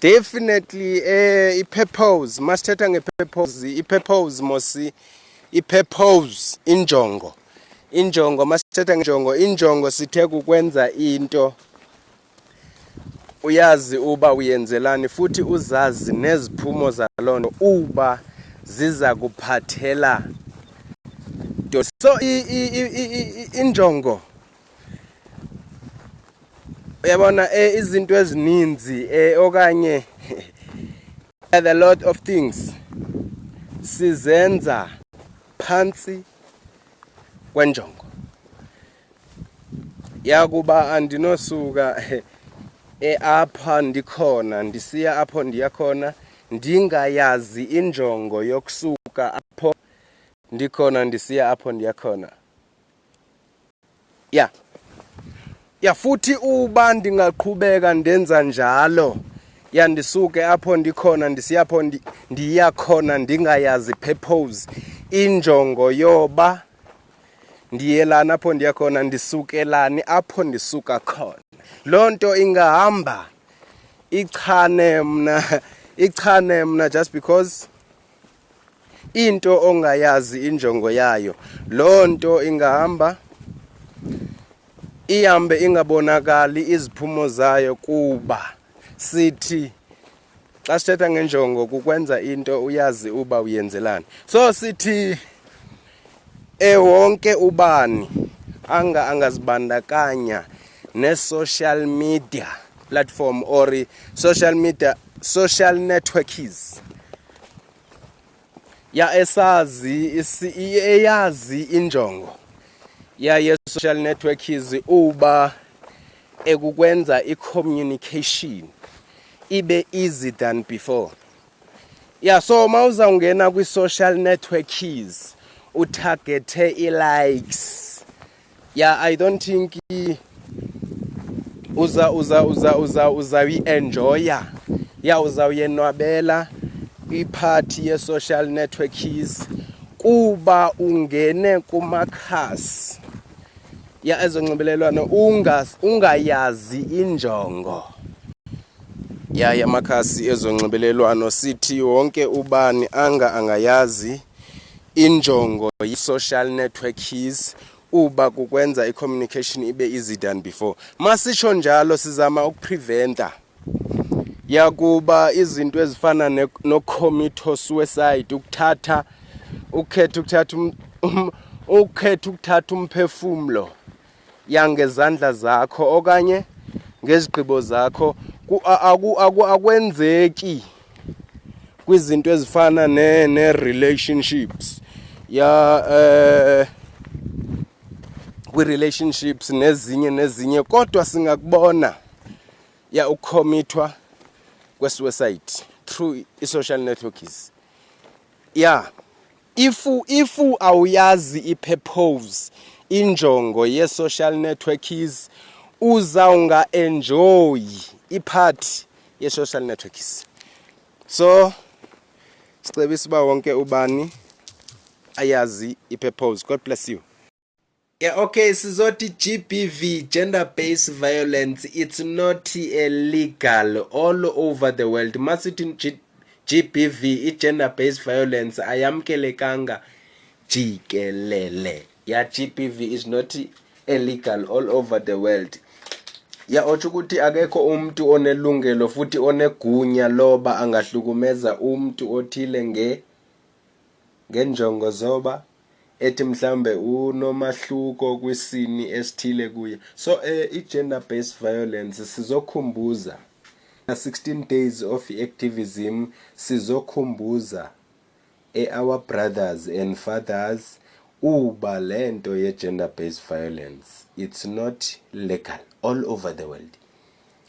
Definitely i-purpose, masithetha nge-purpose, i-purpose mosi, i-purpose injongo. Injongo, masithetha ngenjongo, injongo sithe kukwenza into uyazi uba uyenzelani futhi uzazi neziphumo zaloo nto uba ziza kuphathela nto. So injongo, uyabona, izinto ezininzi okanye a lot of things sizenza phantsi kwenjongo yakuba andinosuka apha ndikhona ndisiya apho ndiya khona ndingayazi injongo yokusuka apho ndikhona ndisiya apho ndiya khona. Ya, futhi uba ndingaqhubeka ndenza njalo, ya, ndisuke apho ndikhona ndisiya apho ndiya khona ndingayazi purpose, injongo yoba ndiyelani apho ndiya khona, ndisukelani apho ndisuka khona, loo nto ingahamba ichane mna, ichane mna, just because into ongayazi injongo yayo, loo nto ingahamba ihambe ingabonakali iziphumo zayo, kuba sithi xa sithetha ngenjongo kukwenza into uyazi uba uyenzelani. So sithi wonke ubani anga angazibandakanya ne-social media platform or social media, social networks, ya, esazi eyazi injongo ya ye-social networks uba ekukwenza i-communication ibe easy than before. Ya, so mawuzawungena kwi-social networks utargethe i-likes, ya, I don't think uza uza uza uza uzayi-enjoya, ya, uzawuyenwabela i-part ye-social networks, kuba ungene kumakhasi ya ezonxibelelwano ungayazi injongo ya yamakhasi ezonxibelelwano. Sithi wonke ubani anga angayazi injongo ye-social networks uba kukwenza i-communication ibe easy than before. Masitsho njalo sizama ukupreventa yakuba izinto ezifana no-commit suicide, ukuthatha ukukhetha ukuthatha ukukhetha ukuthatha umphefumlo yangezandla zakho okanye ngezigqibo zakho akwenzeki kwizinto ezifana ne relationships, ya, kwi-relationships nezinye nezinye, kodwa singakubona, ya, ukucommitwa kwe-suicide through i-social networks. Ya, if awuyazi i-purpose, injongo ye-social networks, uzawunga-enjoy i-part ye-social networks. So sicebisa uba wonke ubani ayazi i-purpose. God bless you. Yeah, okay, sizothi GBV, gender based violence, it's not illegal all over the world. Masithi GBV, i-gender based violence, ayamkelekanga jikelele. Ya, GBV is not illegal all over the world. Ya, otsho ukuthi akekho umuntu onelungelo futhi onegunya loba angahlukumeza umuntu othile ngenjongo zoba ethi mhlambe unomahluko kwisini esithile kuye. So i-gender based violence, sizokhumbuza 16 days of activism, sizokhumbuza our brothers and fathers uba lento ye gender based violence, it's not legal all over the world.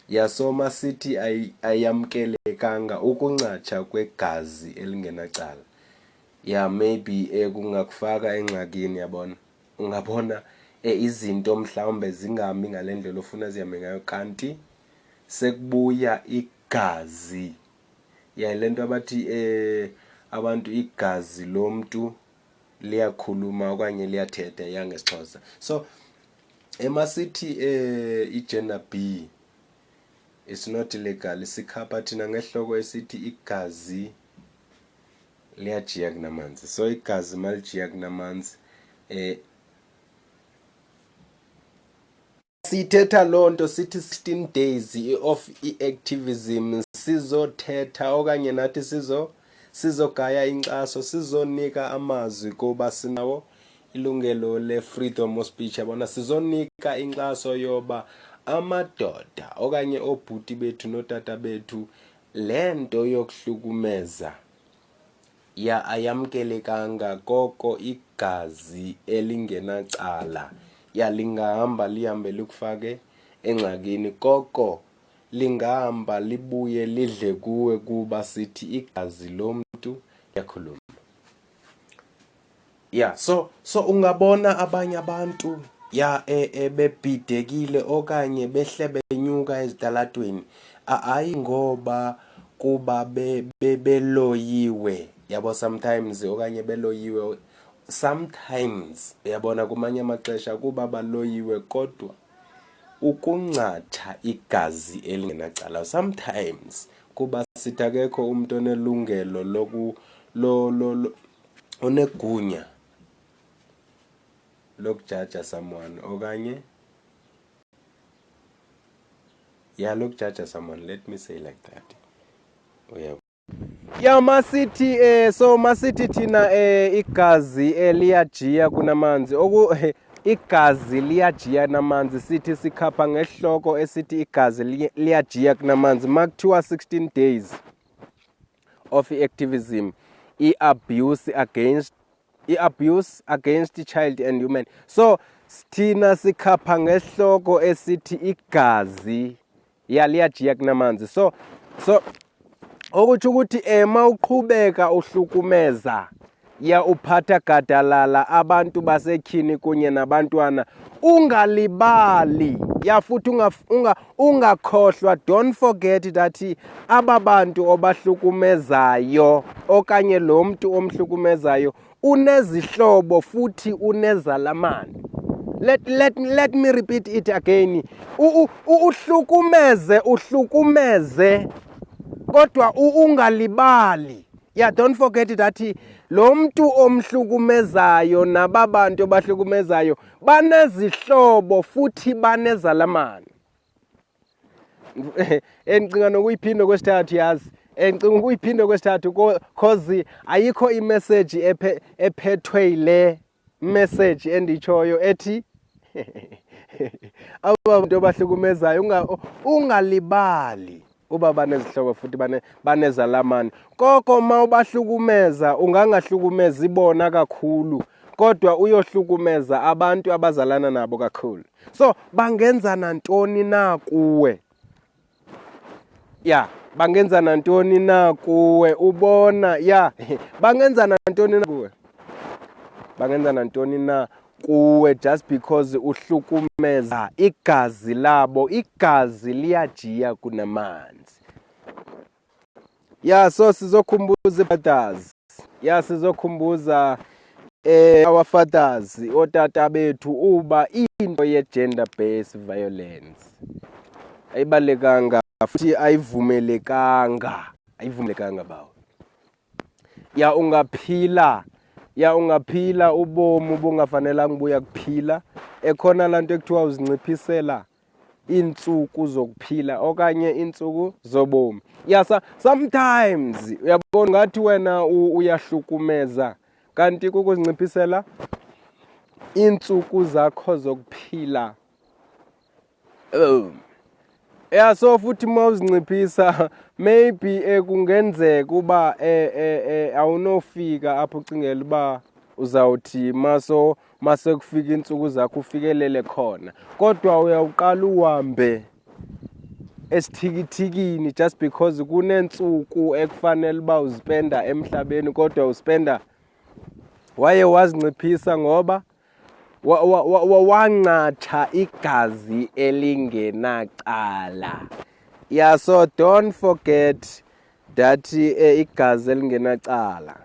Yasoma sithi ayamkelekanga ukungcatsha kwegazi elingenacala. Ya, maybe kungakufaka engxakini, yabona, ungabona izinto mhlawumbe zingami ngalendlela ofuna zihambe ngayo, kanti sekubuya igazi. Ya, lento abathi abantu igazi lomntu liyakhuluma okanye liyathetha yangesiXhosa. So emasithi i-gender B It's not legal. Sikhapha thina ngehloko esithi igazi liyajiya kunamanzi. So igazi malijiya kunamanzi, sithetha loo nto sithi 16 days of i-activism, sizothetha okanye nathi sizogaya inkxaso, sizonika amazwi kuba sinawo ilungelo le-freedom of speech, yabona. Sizonika inkxaso yoba amadoda okanye oobhuti bethu nootata bethu, le nto yokuhlukumeza ya ayamkelekanga, koko igazi elingenacala ya lingahamba lihambe likufake engxakini, koko lingahamba libuye lidle kuwe, kuba sithi igazi lomntu liyakhuluma. Yeah, so ungabona abanye abantu ya bebhidekile okanye behle benyuka ezitalatweni, hayi ngoba kuba beloyiwe, yabo, sometimes, okanye beloyiwe sometimes, uyabona, kumanye amaxesha kuba baloyiwe, kodwa ukungcatsha igazi elingenacala sometimes, kuba sithi akekho umuntu onelungelo loku lo lo, lo onegunya lokujaja someone okanye ya lokujaja someone, let me say like that, uyabo. Ya, masithi so masithi thina igazi liyajiya kunamanzi, oku igazi liyajiya namanzi, sithi sikhapha ngehloko esithi igazi liyajiya kunamanzi. Makuthiwa 16 days of activism, i-abuse against child and human, so thina sikhapha ngehloko esithi igazi ya liyajiya kunamanzi. So okutsho ukuthi mawuqhubeka uhlukumeza ya uphatha gadalala abantu basetyhini kunye nabantwana, ungalibali ya futhi ungakhohlwa, don't forget that aba bantu obahlukumezayo okanye lo mntu omhlukumezayo unezihlobo futhi unezalamane. Let me repeat it again. Uhlukumeze, uhlukumeze, kodwa ungalibali, yeah, don't forget that lo mntu omhlukumezayo naba bantu abahlukumezayo banezihlobo futhi banezalamane. Endicinga nokuyiphinda kwesithathu, yazi, endicinga ukuyiphinda kwesithathu, cause ayikho imessage ephethwe yile message enditshoyo ethi aba bantu abahlukumezayo ungalibali uba banezihlobo futhi banezalamane. Koko ma ubahlukumeza, ungangahlukumezi bona kakhulu, kodwa uyohlukumeza abantu abazalana nabo kakhulu. So bangenza nantoni na kuwe? Ya, bangenza nantoni na kuwe? Ubona, ya, bangenza nantoni na kuwe? Bangenza nantoni na kuwe just because uhlukumeza igazi labo? Igazi liyajiya kunamanzi. Ya, so sizokhumbuza brothers, ya, sizokhumbuza our fathers, otata bethu, uba into ye gender based violence ayibalekanga futhi ayivumelekanga, ayivumelekanga bawo. Ya, ungaphila, ya, ungaphila ubomi obungafanelanga ubuya kuphila. Ekhona laa nto ekuthiwa uzinciphisela iintsuku zokuphila okanye iintsuku zobomi. Ya, sometimes uyabona ngathi wena uyahlukumeza, kanti kukuzinciphisela iintsuku zakho zokuphila. Oh. Yeah, so futhi uma uzinciphisa, maybe kungenzeka uba awunofika apho ucingela uba uzawuthi maso mase kufika iintsuku zakho ufikelele khona, kodwa uyawuqala uhambe esithikithikini just because kuneentsuku ekufanele uba uzispenda emhlabeni, kodwa uspenda waye wazinciphisa ngoba wangcatsha igazi elingenacala. Yeah, so don't forget that igazi elingenacala.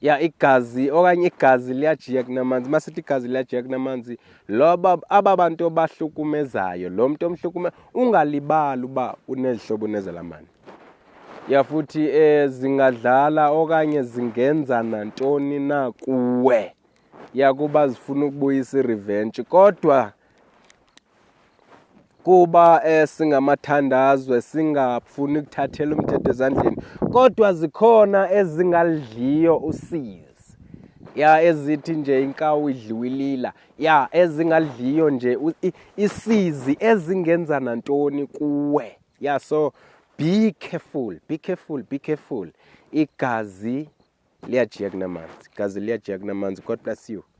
Ya, igazi okanye igazi liyajiya kunamanzi. Masithi igazi liyajiya kunamanzi, loba aba bantu obahlukumezayo, lo mntu omhlukume, ungalibali uba unezihlobo nezalamane. Ya, futhi zingadlala okanye zingenza nantoni na kuwe, yakuba zifuna ukubuyisa i-revenge, kodwa kuba singamathandazwe, singafuni ukuthathela umthetho ezandleni, kodwa zikhona ezingalidliyo usizi, ya, ezithi nje inkawu idliwa ilila, ya, ezingalidliyo nje isizi, ezingenza nantoni kuwe. Ya, so be careful, be careful, be careful. Igazi liyajiya kunamanzi, igazi liyajiya kunamanzi. God bless you.